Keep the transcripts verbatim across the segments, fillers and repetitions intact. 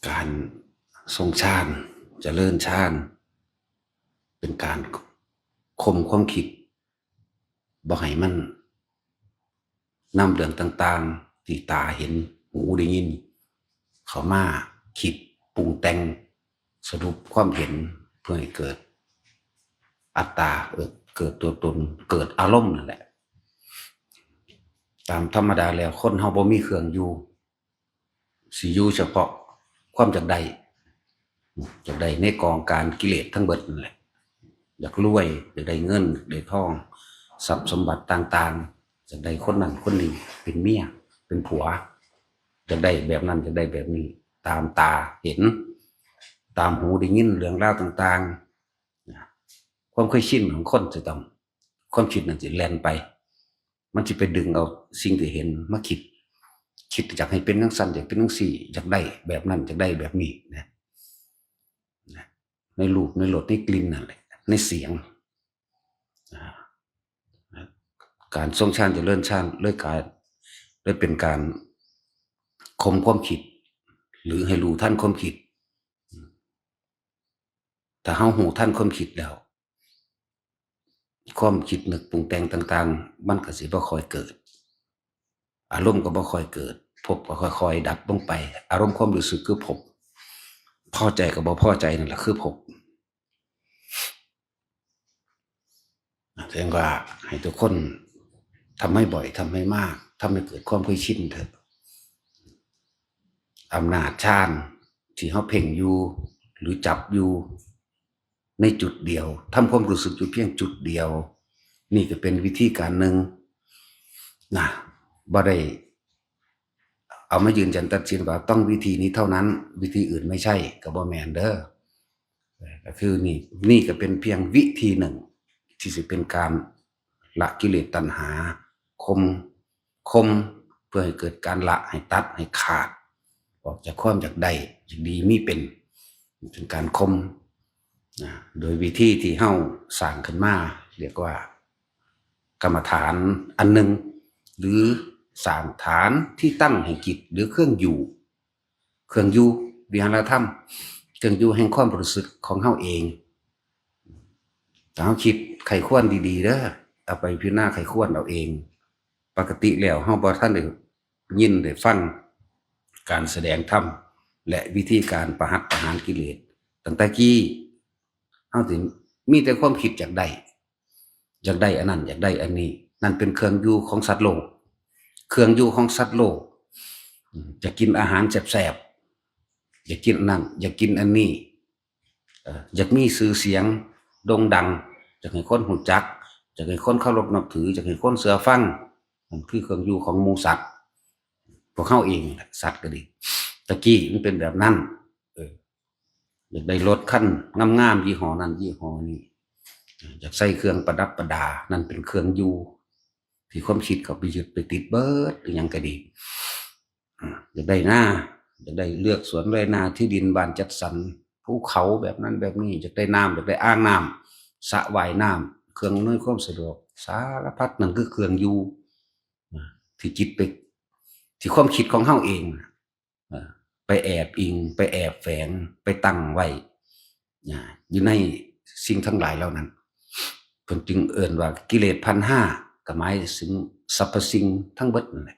การทรงฌาน เจริญฌาน เป็นการข่มความคิด บ่ให้มันนำเรื่องต่างๆ ที่ตาเห็น หูได้ยิน เข้ามาคิดปรุงแต่ง สรุปความเห็น เพื่อให้เกิดอัตตา เอ่อ เกิดตัวตน เกิดอารมณ์นั่นแหละ ตามธรรมดาแล้วคนเฮาบ่มีเครื่องอยู่ สิอยู่เฉพาะความอยากได้ อยากได้ในกองการกิเลสทั้งเบิดนั่นแหละ อยากรวย อยากได้เงิน อยากได้ทอง ทรัพย์สมบัติต่างๆ อยากได้คนนั้นคนนี้เป็นเมีย เป็นผัว อยากได้แบบนั้น อยากได้แบบนี้ ตามตาเห็น ตามหูได้ยินเรื่องราวต่างๆ นะ ความเคยชินของคนจะต้อง ความคิดนั่นสิแล่นไป มันสิไปดึงเอาสิ่งที่เห็นมาคิด คิดอยากให้เป็นจั่งซั้น อยากเป็นจั่งซี้ อยากได้แบบนั้น อยากได้แบบนี้นะ นะ ในรูป ในรส ในกลิ่นนั่นแหละ ในเสียง อ่า การทรงฌานเจริญฌานเลยกลาย เลยเป็นการข่มความคิด หรือให้รู้ทันความคิด ถ้าเฮารู้ทันความคิดแล้ว ความคิดนึกปรุงแต่งต่างๆ มันก็สิบ่ค่อยเกิด อารมณ์ก็บ่ค่อยเกิด ภพก็ค่อยๆ ดับลงไป อารมณ์ความรู้สึกคือภพ พอใจกับบ่พอใจนั่นแหละคือภพ เรียกว่าให้ทุกคนทำให้บ่อย ทำให้มาก ทำให้เกิดความเคยชินเถอะ อำนาจฌานที่เฮาเพ่งอยู่ หรือจับอยู่ในจุดเดียว ทำความรู้สึกอยู่เพียงจุดเดียว นี่ก็เป็นวิธีการหนึ่งนะ บ่ได้เอามายืนยันตัดสินว่าต้องวิธีนี้เท่านั้น วิธีอื่นไม่ใช่ ก็บ่แม่นเด้อ ก็คือนี่ นี่ก็เป็นเพียงวิธีหนึ่ง ที่สิเป็นการละกิเลสตัณหา ข่ม ข่ม เพื่อให้เกิดการละ ให้ตัด ให้ขาด ออกจากความอยากได้ อยากดีมีเป็น เป็นการข่มนะ โดยวิธีที่เฮาสร้างขึ้นมา เรียกว่ากรรมฐานอันหนึ่ง หรือสร้างฐานที่ตั้งให้จิต หรือเครื่องอยู่ เครื่องอยู่ วิหารธรรม เครื่องอยู่แห่งความรู้สึกของเฮาเอง ถ้าเฮาคิดใคร่ครวญดีๆ เด้อ เอาไปพิจารณาใคร่ครวญเอาเอง ปกติแล้วเฮาบ่ทันได้ยินได้ฟังการแสดงธรรม และวิธีการประหัตประหารกิเลส ตั้งแต่กี้ เฮาสิมีแต่ความคิดอยากได้ อยากได้อันนั้น อยากได้อันนี้ นั่นเป็นเครื่องอยู่ของสัตว์โลก เครื่องอยู่ของสัตว์โลก อืม อยากกินอาหารแซ่บๆ อยากกินอันนั้น อยากกินอันนี้ เอ่อ อยากมีชื่อเสียงโด่งดัง อยากให้คนรู้จัก อยากให้คนเคารพนับถือ อยากให้คนเชื่อฟัง นั่นคือเครื่องอยู่ของหมู่สัตว์ พวกเฮาเองแหละ สัตว์ก็ดี ตะกี้มันเป็นแบบนั้น เออ อยากได้รถคันงามๆ ยี่ห้อนั้นยี่ห้อนี้ อยากใส่เครื่องประดับประดา นั่นเป็นเครื่องอยู่ ที่ความคิดเขาไปยึดไปติดเบิด อิหยังก็ดี อ่า อยากได้นา อยากได้เลือกสวนไร่นาที่ดินบ้านจัดสรร ภูเขาแบบนั้นแบบนี้ อยากได้น้ำ อยากได้อ่างน้ำ สระว่ายน้ำ เครื่องอำนวยความสะดวก สารพัด นั่นคือเครื่องอยู่ อ่า ที่จิตไป ที่ความคิดของเฮาเองน่ะ เอ่อ ไปแอบอิง ไปแอบแฝง ไปตั้งไว้ อ่า อยู่ในสิ่งทั้งหลายเหล่านั้น เพิ่นจึงเอิ้นว่ากิเลสพันห้า ก็หมายถึงสรรพสิ่งทั้งเบิดนั่นแหละ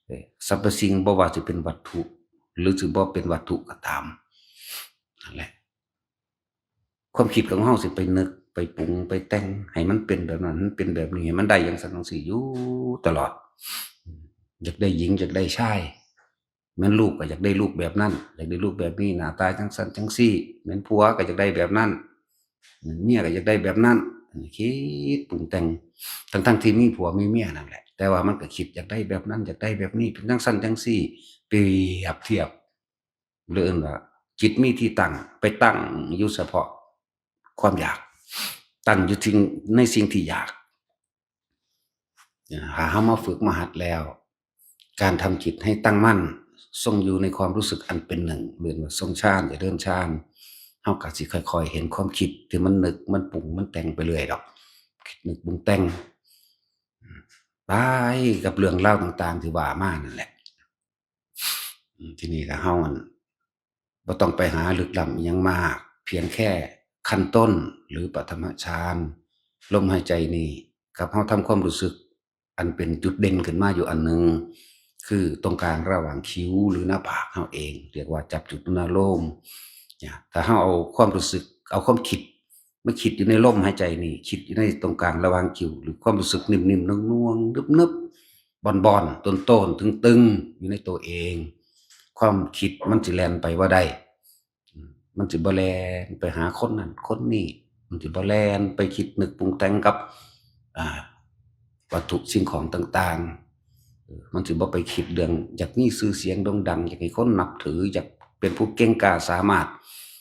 เอ่อ สรรพสิ่งบ่ว่าสิเป็นวัตถุ หรือสิบ่เป็นวัตถุก็ตาม นั่นแหละ ความคิดของเฮาสิไปนึก ไปปรุง ไปแต่ง ให้มันเป็นแบบนั้น มันเป็นแบบนี้ ให้มันได้จั่งซั้นจั่งซี้อยู่ตลอด อยากได้หญิง อยากได้ชาย แม่นลูกก็อยากได้ลูกแบบนั้น อยากได้ลูกแบบนี้ หน้าตาจั่งซั้นจั่งซี้ แม่นผัวก็อยากได้แบบนั้น เมียก็อยากได้แบบนั้น คิดปรุงแต่ง ทั้งๆ ที่มีผัวมีเมียนั่นแหละ แต่ว่ามันก็คิดอยากได้แบบนั้น อยากได้แบบนี้ เป็นจั่งซั้นจั่งซี้ เปรียบเทียบ หรือเอิ้นว่าจิตมีที่ตั้ง ไปตั้งอยู่เฉพาะความอยาก ตั้งอยู่ที่ ในสิ่งที่อยาก ถ้าเฮามาฝึกมาหัดแล้ว การทำจิตให้ตั้งมั่น ทรงอยู่ในความรู้สึกอันเป็นหนึ่ง เรียกว่าทรงฌาน เจริญฌาน เฮาก็สิค่อยๆ เห็นความคิดที่มันนึก มันปรุง มันแต่งไปเรื่อยดอก คิดนึกปรุงแต่ง ไปกับเรื่องราวต่างๆ ที่ว่ามานั่นแหละ อืม ทีนี้ถ้าเฮามัน บ่ต้องไปหาลึกล้ำอิหยังมาก เพียงแค่ขั้นต้นหรือปฐมฌาน ลมหายใจนี่ กับเฮาทำความรู้สึก อันเป็นจุดเด่นขึ้นมาอยู่อันหนึ่ง คือตรงกลางระหว่างคิ้วหรือหน้าผากเฮาเอง เรียกว่าจับจุดอนุโลม เนี่ย ถ้าเฮาเอาความรู้สึก เอาความคิดมาคิดอยู่ในลมหายใจนี่ คิดอยู่ในตรงกลางระหว่างคิ้ว หรือความรู้สึกนิ่มๆ นวลๆ นึบๆ บ่อนๆ โตนๆ ตึงๆ อยู่ในตัวเอง ความคิดมันสิแล่นไปบ่ได้ อืม มันสิบ่แล่นไปหาคนนั้นคนนี้ มันสิบ่แล่นไปคิดนึกปรุงแต่งกับ อ่า วัตถุสิ่งของต่างๆ เออ มันสิบ่ไปคิดเรื่องอยากมีชื่อเสียงโด่งดัง อยากให้คนนับถือ อยากเป็นผู้เก่งกล้าสามารถ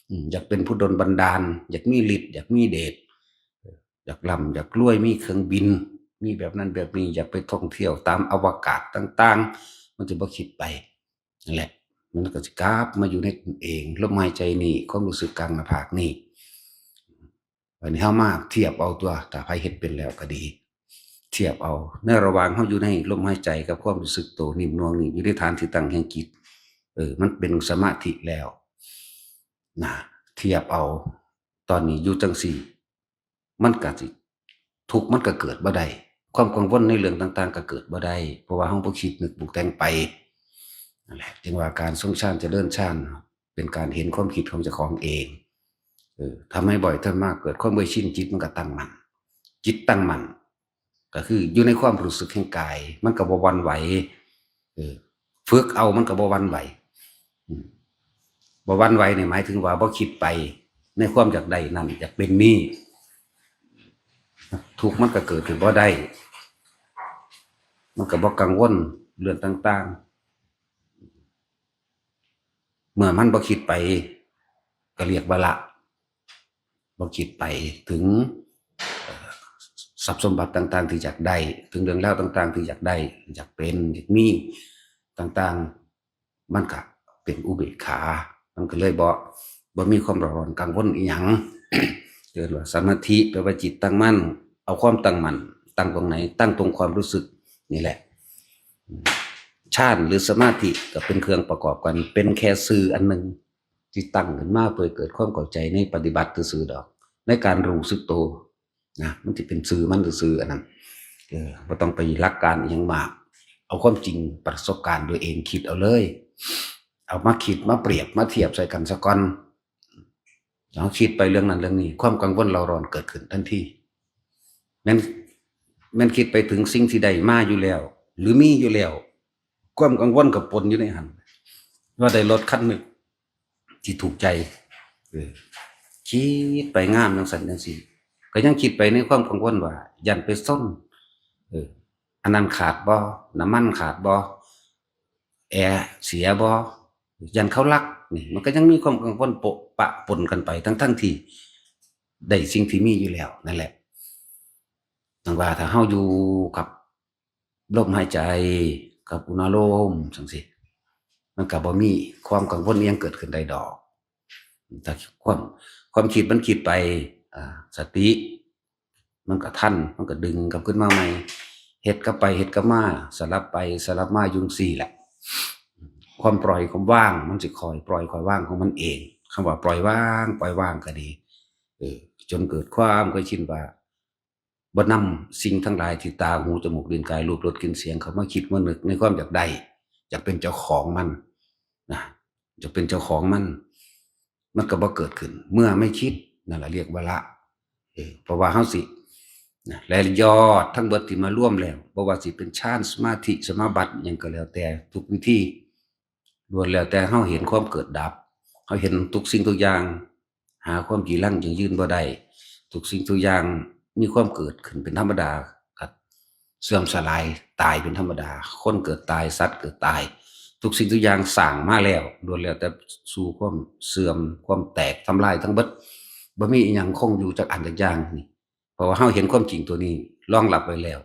อืม อยากเป็นผู้โดนบันดาล อยากมีฤทธิ์ อยากมีเดช เออ อยากร่ำ อยากรวย มีเครื่องบิน มีแบบนั้นแบบนี้ อยากไปท่องเที่ยวตามอวกาศต่างๆ มันสิบ่คิดไป นั่นแหละ มันก็สิกลับมาอยู่ในตนเอง ลมหายใจนี่ ความรู้สึกกลางหน้าผากนี่ อันนี้เฮามาเทียบเอาตัว ถ้าไผเฮ็ดเป็นแล้วก็ดี เทียบเอา ในระหว่างเฮาอยู่ในลมหายใจกับความรู้สึกโตนิ่มนวลนี่ อยู่ในฐานที่ตั้งแห่งจิต เออ มันเป็นสมาธิแล้ว นะ เทียบเอา ตอนนี้อยู่จังซี่ มันก็สิ ทุกข์มันก็เกิดบ่ได้ ความกังวลในเรื่องต่างๆ ก็เกิดบ่ได้ เพราะว่าเฮาบ่คิดนึกปรุงแต่งไป นั่นแหละ จึงว่าการทรงฌานเจริญฌาน เป็นการเห็นความคิดของเจ้าของเอง เออ ทำให้บ่อย ทำมาก เกิดความเคยชิน จิตมันก็ตั้งมั่น จิตตั้งมั่น ก็คืออยู่ในความรู้สึกแห่งกาย มันก็บ่หวั่นไหว เออ ฝึกเอามันก็บ่หวั่นไหว อืม บ่หวั่นไหวนี่หมายถึงว่าบ่คิดไปในความอยากได้นั่น อยากเป็นนี่ ทุกข์มันก็เกิดขึ้นบ่ได้ มันก็บ่กังวลเรื่องต่างๆ เมื่อมันบ่คิดไป ก็เรียกว่าละ บ่คิดไปถึง เอ่อ ทรัพย์สมบัติต่างๆ ที่อยากได้ ถึงเรื่องราวต่างๆ ที่อยากได้ อยากเป็น อยากมีต่างๆ มันก็เป็นอุเบกขา มันก็เลยบ่ บ่มีความร้อนกังวลอิหยัง เรียกว่าสมาธิ แปลว่าจิตตั้งมั่น เอาความตั้งมั่น ตั้งตรงไหน ตั้งตรงความรู้สึกนี่แหละ ฌานหรือสมาธิก็เป็นเครื่องประกอบกัน เป็นแค่สื่ออันหนึ่ง ที่ตั้งขึ้นมาเพื่อเกิดความเข้าใจในปฏิบัติซื่อๆดอก ในการรู้สึกโตนะ มันสิเป็นสื่อมันซื่อๆ อันนั้น เออ บ่ต้องไปหลักการอิหยังมาก เอาความจริงประสบการณ์ตัวเองคิดเอาเลย เอามาคิดมาเปรียบมาเทียบใส่กันซะก่อน เฮาคิดไปเรื่องนั้นเรื่องนี้ ความกังวลเร่าร้อนเกิดขึ้นทันที แม่น แม่นคิดไปถึงสิ่งที่ได้มาอยู่แล้ว หรือมีอยู่แล้ว ความกังวลก็ปนอยู่ในหั้น ว่าได้รถคันหนึ่งที่ถูกใจ เออ คิดไปงามจังซั่นจังซี่ ก็ยังคิดไปในความกังวลว่า ย่านไปชน เออ อันนั้นขาดบ่ น้ำมันขาดบ่ แอร์เสียบ่ ย่านเขาลัก นี่ มันก็ยังมีความกังวลโปะปะปนกันไป ทั้งๆที่ได้สิ่งที่มีอยู่แล้ว นั่นแหละ จั่งว่าถ้าเฮาอยู่กับลมหายใจ กับอนุโลมจั่งซี้ มันก็บ่มีความกังวลอิหยังเกิดขึ้นได้ดอก แต่ความ ความคิดมันคิดไป อ่า สติ มันก็ทัน มันก็ดึงกลับขึ้นมาใหม่ เฮ็ดกลับไป เฮ็ดกลับมา สลับไป สลับมาอยู่จั่งซี้แหละ ความปล่อยความวาง มันสิค่อยปล่อยค่อยวางของมันเอง คำว่าปล่อยวาง ปล่อยวางก็ดี เออ จนเกิดความเคยชินว่า บ่นำสิ่งทั้งหลายที่ตา หู จมูก ลิ้น กาย รูป รส กลิ่น เสียง เข้ามาคิดมานึกในความอยากได้ อยากเป็นเจ้าของมัน นะ อยากเป็นเจ้าของมัน มันก็บ่เกิดขึ้น เมื่อไม่คิด นั่นแหละเรียกว่าละ เออ เพราะว่าเฮาสิ นะ และยอดทั้งเบิดที่มารวมแล้ว บ่ว่าสิเป็นฌาน สมาธิ สมาบัติ หยังก็แล้วแต่ ทุกวิธี ล้วนแล้วแต่เฮาเห็นความเกิดดับ เฮาเห็นทุกสิ่งทุกอย่าง หาความจีรังยั่งยืนบ่ได้ ทุกสิ่งทุกอย่างมีความเกิดขึ้นเป็นธรรมดา ก็เสื่อมสลายตายเป็นธรรมดา คนเกิดตาย สัตว์เกิดตาย ทุกสิ่งทุกอย่างสร้างมาแล้ว ล้วนแล้วแต่สู่ความเสื่อม ความแตกทำลายทั้งเบิด บ่มีอิหยังคงอยู่จักอันจักอย่างนี่ เพราะว่าเฮาเห็นความจริงตัวนี้รองรับไว้แล้ว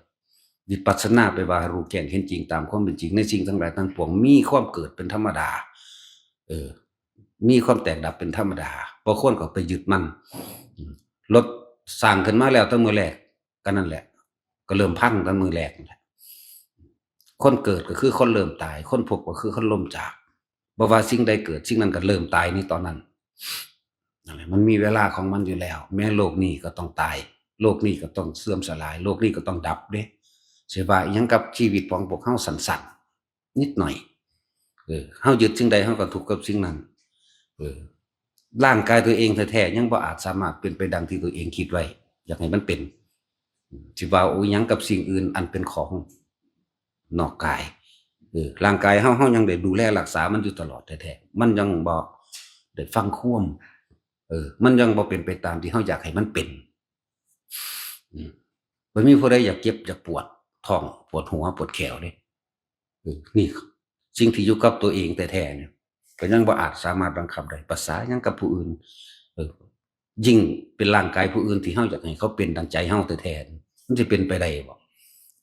วิปัสสนาแปลว่ารู้แจ้งเห็นจริงตามความเป็นจริงในสิ่งทั้งหลายทั้งปวง มีความเกิดเป็นธรรมดา เออ มีความแตกดับเป็นธรรมดา บ่ควรเข้าไปยึดมัน อืม รถสร้างขึ้นมาแล้วตั้งมื้อแรก ก็นั่นแหละ ก็เริ่มพังตั้งมื้อแรกนั่นแหละ คนเกิดก็คือคนเริ่มตาย คนพบก็คือคนล้มจาก บ่ว่าสิ่งใดเกิด สิ่งนั้นก็เริ่มตายในตอนนั้น นั่นแหละ มันมีเวลาของมันอยู่แล้ว แม้โลกนี้ก็ต้องตาย โลกนี้ก็ต้องเสื่อมสลาย โลกนี้ก็ต้องดับเด้ สิว่าอิหยังกับชีวิตของพวกเฮาสั้นๆ นิดหน่อย เออ เฮายึดสิ่งใดเฮาก็ทุกข์กับสิ่งนั้น เออ ร่างกายตัวเองแท้ๆ ยังบ่อาจสามารถเป็นไปดังที่ตัวเองคิดไว้ อยากให้มันเป็น สิว่าโอ้ยหยังกับสิ่งอื่นอันเป็นของนอกกาย เออ ร่างกายเฮา เฮายังได้ดูแลรักษามันอยู่ตลอดแท้ๆ มันยังบ่ได้ฟังความ เออ มันยังบ่เป็นไปตามที่เฮาอยากให้มันเป็น อืม บ่มีผู้ใดอยากเจ็บอยากปวดท้องปวดหัวปวดแข้วเด้ เออ นี่สิ่งที่อยู่กับตัวเองแท้ๆ เนี่ย ก็ยังบ่อาจสามารถบังคับได้ ประสาหยังกับผู้อื่น เออ ยิ่งเป็นร่างกายผู้อื่นที่เฮาอยากให้เขาเป็นดังใจเฮาแท้ๆ มันสิเป็นไปได้บ่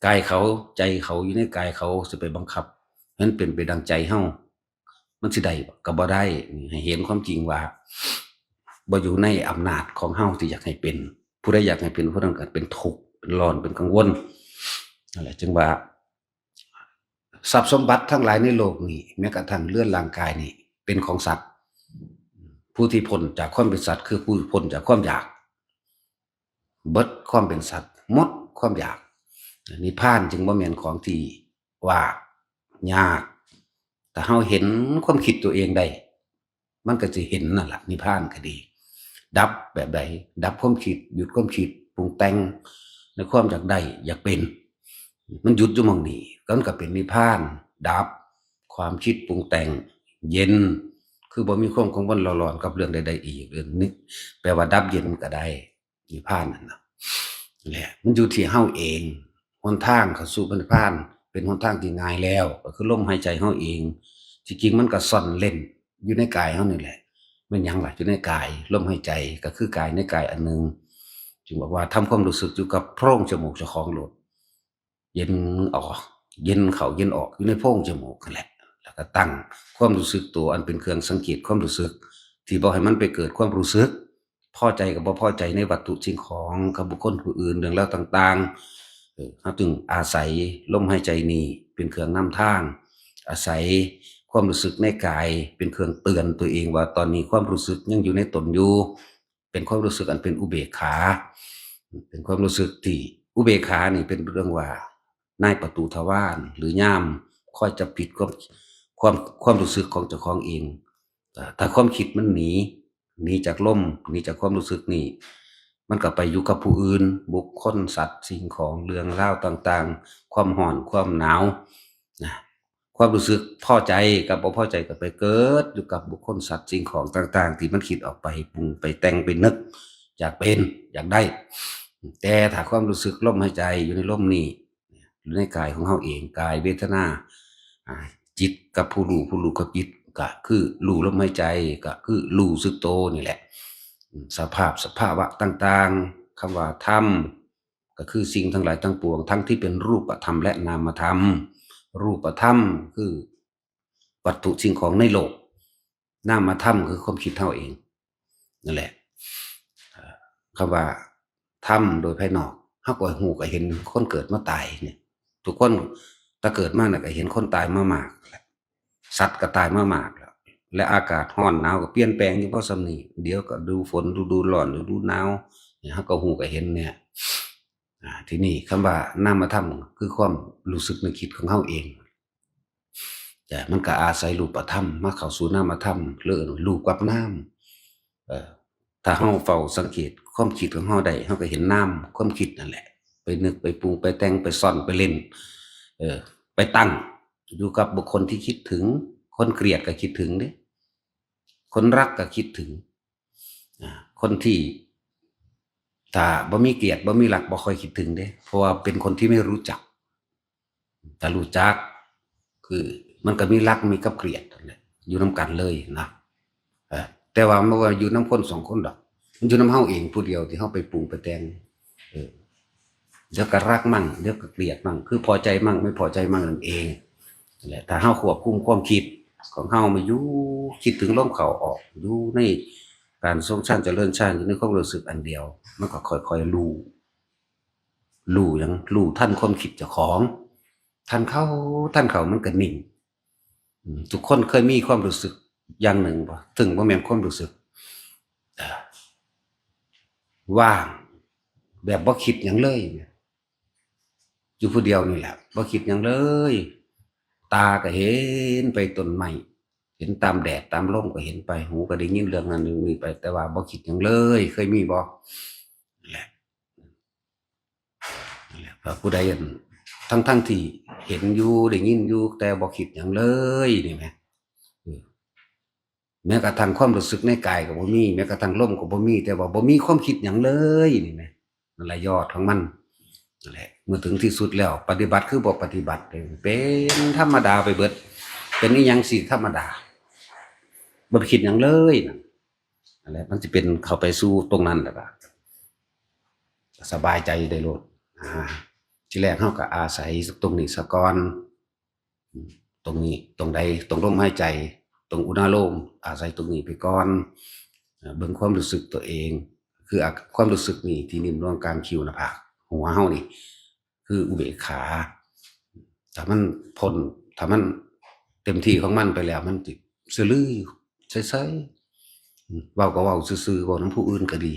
กายเขา ใจเขาอยู่ในกายเขา สิไปบังคับให้มันเป็นไปดังใจเฮา มันสิได้บ่ ก็บ่ได้ ให้เห็นความจริงว่า บ่อยู่ในอำนาจของเฮาที่อยากให้เป็น ผู้ใดอยากให้เป็น ผู้นั้นก็เป็นทุกข์ เป็นร้อน เป็นกังวล นั่นแหละ จึงว่า ทรัพย์สมบัติทั้งหลายในโลกนี้ แม้กระทั่งเรือนร่างกายนี้ เป็นของสัตว์ ผู้ที่พ้นจากความเป็นสัตว์ คือผู้พ้นจากความอยาก เบิดความเป็นสัตว์ หมดความอยาก นิพพานจึงบ่แม่นของที่ว่ายาก ถ้าเฮาเห็นความคิดตัวเองได้ มันก็สิเห็นนั่นล่ะ นิพพานก็ดี ดับแบบใด ดับความคิด หยุดความคิดปรุงแต่งในความอยากได้ อยากเป็น มันหยุดอยู่หม่องนี้ มันก็เป็นนิพพาน ดับความคิดปรุงแต่ง เย็น คือบ่มีความกังวลเร่าร้อนกับเรื่องใดๆ อีก เรื่องนี้ แปลว่าดับเย็นก็ได้ นิพพานนั่นน่ะ แหละ มันอยู่ที่เฮาเอง หนทางเข้าสู่นิพพาน เป็นหนทางที่ง่ายแล้ว ก็คือลมหายใจเฮาเอง ที่จริงมันก็ซ่อนเร้นอยู่ในกายเฮานี่แหละ แม่นหยังล่ะ อยู่ในกาย ลมหายใจก็คือกายในกายอันหนึ่ง จึงบอกว่าทำความรู้สึกอยู่กับโพรงจมูกเจ้าของโลด เย็นออก เย็นเข้า เย็นออก อยู่ในโพรงจมูกนั่นแหละ แล้วก็ตั้งความรู้สึกตัวอันเป็นเครื่องสังเกตความรู้สึก ที่บ่ให้มันไปเกิดความรู้สึก พอใจกับบ่พอใจในวัตถุสิ่งของกับบุคคลผู้อื่น เรื่องราวต่างๆ เออ เฮาจึงอาศัยลมหายใจนี้เป็นเครื่องนำทาง อาศัยความรู้สึกในกายเป็นเครื่องเตือนตัวเองว่าตอนนี้ความรู้สึกยังอยู่ในตนอยู่ เป็นความรู้สึกอันเป็นอุเบกขา เป็นความรู้สึกที่ อุเบกขานี่เป็นเรื่องว่า นายประตูทวาร หรือย่ามคอยจับผิดความ ความ ความรู้สึกของเจ้าของเอง เอ่อ ถ้าความคิดมันหนี หนีจากลม หนีจากความรู้สึกนี่ มันก็ไปอยู่กับผู้อื่น บุคคล สัตว์ สิ่งของ เรื่องราวต่างๆ ความร้อน ความหนาว นะ ความรู้สึกพอใจกับบ่พอใจก็ไปเกิดอยู่กับบุคคล สัตว์ สิ่งของต่างๆ ที่มันคิดออกไปปรุงไปแต่งไปนึก อยากเป็น อยากได้ แต่ถ้าความรู้สึกลมหายใจอยู่ในลมนี่ อยู่ในกายของเฮาเอง กาย เวทนา อ่า จิตกับผู้รู้ ผู้รู้กับจิต ก็คือรู้ลมหายใจ ก็คือรู้สึกโตนี่แหละ อืม สภาพสภาวะต่างๆ คำว่าธรรม ก็คือสิ่งทั้งหลายทั้งปวง ทั้งที่เป็นรูปธรรมและนามธรรม รูปธรรมคือวัตถุสิ่งของในโลก นามธรรมคือความคิดเฮาเอง นั่นแหละ เอ่อ คำว่าธรรมโดยภายนอก เฮาก็ฮู้ก็เห็นคนเกิดมาตายเนี่ย ทุกคน แต่เกิดมาน่ะก็เห็นคนตายมามากแล้ว สัตว์ก็ตายมามากแล้ว และอากาศร้อนหนาวก็เปลี่ยนแปลงอยู่พอส่ำนี้ เดี๋ยวก็ฤดูฝน ฤดูร้อน ฤดูหนาว เนี่ย เฮาก็ฮู้ก็เห็นเนี่ย อ่า ทีนี้คำว่านามธรรมคือความรู้สึกนึกคิดของเฮาเอง แต่มันก็อาศัยรูปธรรมมาเข้าสู่นามธรรม หรือรูปกับนาม เอ่อ ถ้าเฮาเฝ้าสังเกตความคิดของเฮาได้ เฮาก็เห็นนามความคิดนั่นแหละ ไปนึกไปปรุงไปแต่งไปซ่อนไปเล่น เออ ไปตั้งอยู่กับบุคคลที่คิดถึง คนเกลียดก็คิดถึงเด้ คนรักก็คิดถึง อ่า คนที่ ถ้าบ่มีเกลียดบ่มีรักบ่ค่อยคิดถึงเด้ เพราะว่าเป็นคนที่ไม่รู้จัก ถ้ารู้จัก คือมันก็มีรักมีกับเกลียดนั่นแหละ อยู่นำกันเลยนะ เออ แต่ว่ามันว่าอยู่นำคนสองคนดอก มันอยู่นำเฮาเองผู้เดียวที่เฮาไปปรุงไปแต่ง เออ เดี๋ยวก็รักมั่ง เดี๋ยวก็เกลียดมั่ง คือพอใจมั่ง ไม่พอใจมั่งนั่นเอง นั่นแหละ ถ้าเฮาควบคุมความคิดของเฮามาอยู่ คิดถึงลมเข้าออก อยู่ในการทรงฌานเจริญฌาน อยู่ในความรู้สึกอันเดียว มันก็ค่อยๆรู้ รู้หยัง รู้ทันความคิดเจ้าของ ทันเข้า ทันเข้ามันก็นิ่ง อืม ทุกคนเคยมีความรู้สึกอย่างหนึ่งบ่ ถึงบ่แม่นความรู้สึก เอ่อ ว่าง แบบบ่คิดหยังเลยเนี่ย อยู่ผู้เดียวนี่แหละ บ่คิดหยังเลย ตาก็เห็นไปต้นไม้ เห็นตามแดดตามลมก็เห็นไป หูก็ได้ยินเรื่องนั้นเรื่องนี้ไป แต่ว่าบ่คิดหยังเลย เคยมีบ่ นั่นแหละ นั่นแหละ พระผู้ใดอัน ทั้งๆที่เห็นอยู่ ได้ยินอยู่ แต่บ่คิดหยังเลย นี่แหม เออ แม้กระทั่งความรู้สึกในกายก็บ่มี แม้กระทั่งลมก็บ่มี แต่ว่าบ่มีความคิดหยังเลย นี่แหม นั่นแหละยอดของมัน นั่นแหละ เมื่อถึงที่สุดแล้ว ปฏิบัติคือบ่ปฏิบัติ เป็นธรรมดาไปเบิด เป็นอีหยังสิธรรมดา บ่ไปคิดหยังเลยนั่น นั่นแหละ มันสิเป็นเข้าไปสู่ตรงนั้นแล้วก็สบายใจได้โลด อ่า ทีแรกเฮาก็อาศัยตรงนี้ซะก่อน อืม ตรงนี้ ตรงใด ตรงลมหายใจ ตรงอุณาโลม อาศัยตรงนี้ไปก่อน เอ่อ เบิ่งความรู้สึกตัวเอง คืออา- ความรู้สึกนี่ที่นิ่มนวลกลางคิ้วหน้าผาก หัวเฮานี่ คืออุเบกขา ถ้ามันพ้น ถ้ามันเต็มที่ของมันไปแล้ว มันสิซื่อลือ ใสๆ อืม เว้าก็เว้าซื่อๆ เว้านำผู้อื่นก็ดี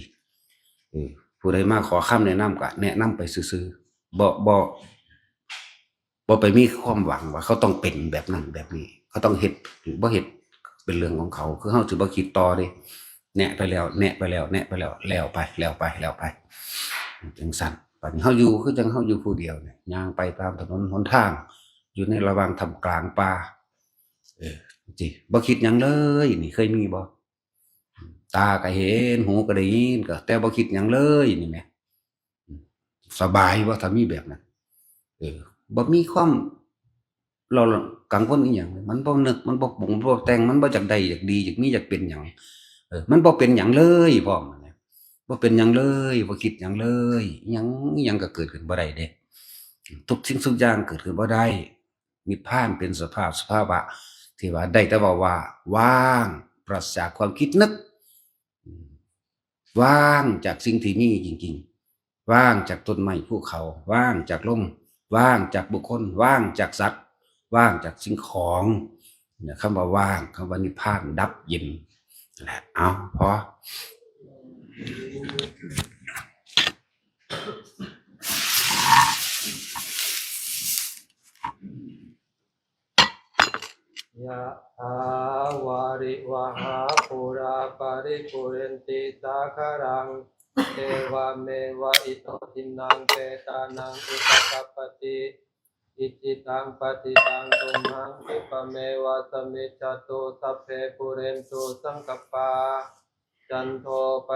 เออ ผู้ใดมาขอคำแนะนำก็แนะนำไปซื่อๆ บ่ บ่ บ่ไปมีความหวังว่าเขาต้องเป็นแบบนั้นแบบนี้ เขาต้องเฮ็ดหรือบ่เฮ็ดเป็นเรื่องของเขา คือเฮาสิบ่คิดต่อเด้ แนะไปแล้ว แนะไปแล้ว แนะไปแล้ว แล้วไป แล้วไป แล้วไป จังซั่น บัดนี้เฮาอยู่คือจังเฮาอยู่ผู้เดียวเนี่ย ย่างไปตามถนนหนทาง อยู่ในระหว่างท่ามกลางป่า เออ สิบ่คิดหยังเลย นี่เคยมีบ่ ตาก็เห็น หูก็ได้ยิน ก็แต่บ่คิดหยังเลย นี่แหม สบายบ่ ถ้ามีแบบนั้น เออ บ่มีความ เรากังวลอีหยัง มันบ่นึก มันบ่ปรุง มันบ่แต่ง มันบ่อยากได้ อยากดี อยากมี อยากเป็นหยัง เออ มันบ่เป็นหยังเลยพร้อมนะ บ่เป็นหยังเลย บ่คิดหยังเลย หยัง หยังก็เกิดขึ้นบ่ได้เด้ ทุกสิ่งทุกอย่างเกิดขึ้นบ่ได้ นิพพานเป็นสภาพ สภาวะที่ว่าได้แต่ว่า ว่าว่าง ปราศจากความคิดนึก ว่างจากสิ่งที่มีจริงๆ ว่างจากต้นไม้ภูเขา ว่างจากลม ว่างจากบุคคล ว่างจากสัตว์ ว่างจากสิ่งของ เนี่ย คำว่าว่าง คำว่านิพพาน ดับเย็น นั่นแหละ เอา พอ ยะถาวาริวหาปูราปาริปูเรนติสาคารัง เอวะเมวะอิโตทินังเปตานังอุปกัปปติ อิจิตังปฏิตังตุมหังคิปะเมวะสมิจจตุ สัพเพปูเรนตุสังกัปปา จันโทป